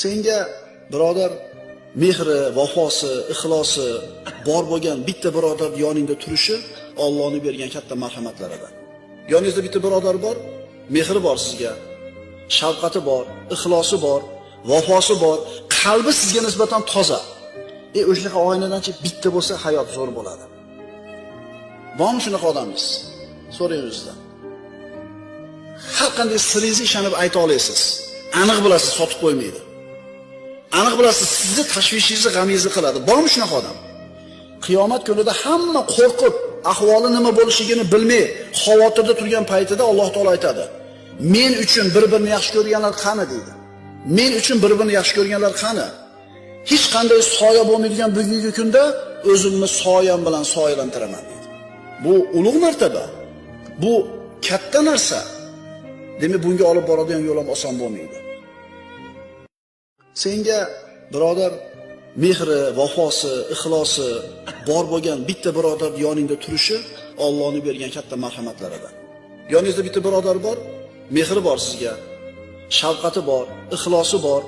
Senga birodar mehri, vafosi, ixlosi bor bo'lgan bitta birodar yoningda turishi Allohning bergan katta marhamatlaridan. Yoningizda bitta birodar bor, mehri bor sizga, shafqati bor, ixlosi bor, vafosi bor, qalbi sizga nisbatan toza. O'shunaqa og'aynidanchi bitta bo'lsa hayot zo'r bo'ladi. Bormi shunaqa odamingiz? So'rang o'zizdan. Har qanday siringizni ishonib ayta olasiz. Aniq bilasiz, sotib qo'ymaydi. Aniq bilasiz, sizni tashvishingizni, g'amingizni qiladi. Bormi shunaqa odam? Qiyomat kunida hamma qo'rqib, ahvoli nima bo'lishligini bilmay, xavotirda turgan paytida Alloh taolo aytadi: "Men uchun bir-birini yaxshi ko'rganlar qani?" deydi. Men uchun bir-birini yaxshi ko'rganlar qani? Hech qanday soya bo'lmaydigan bugungi kunda o'zimni soyam bilan soyalantiraman deydi. Bu ulug' martaba. Bu katta narsa. Demak, bunga olib boradigan yo'l ham oson bo'lmaydi. Senga birodar mehri, vafosi, ixlosi bor bo'lgan bitta birodar yoningda turishi Allohning bergan katta marhamatlaridan. Yoningizda bitta birodar bor, mehri bor sizga, shafqati bor, ixlosi bor.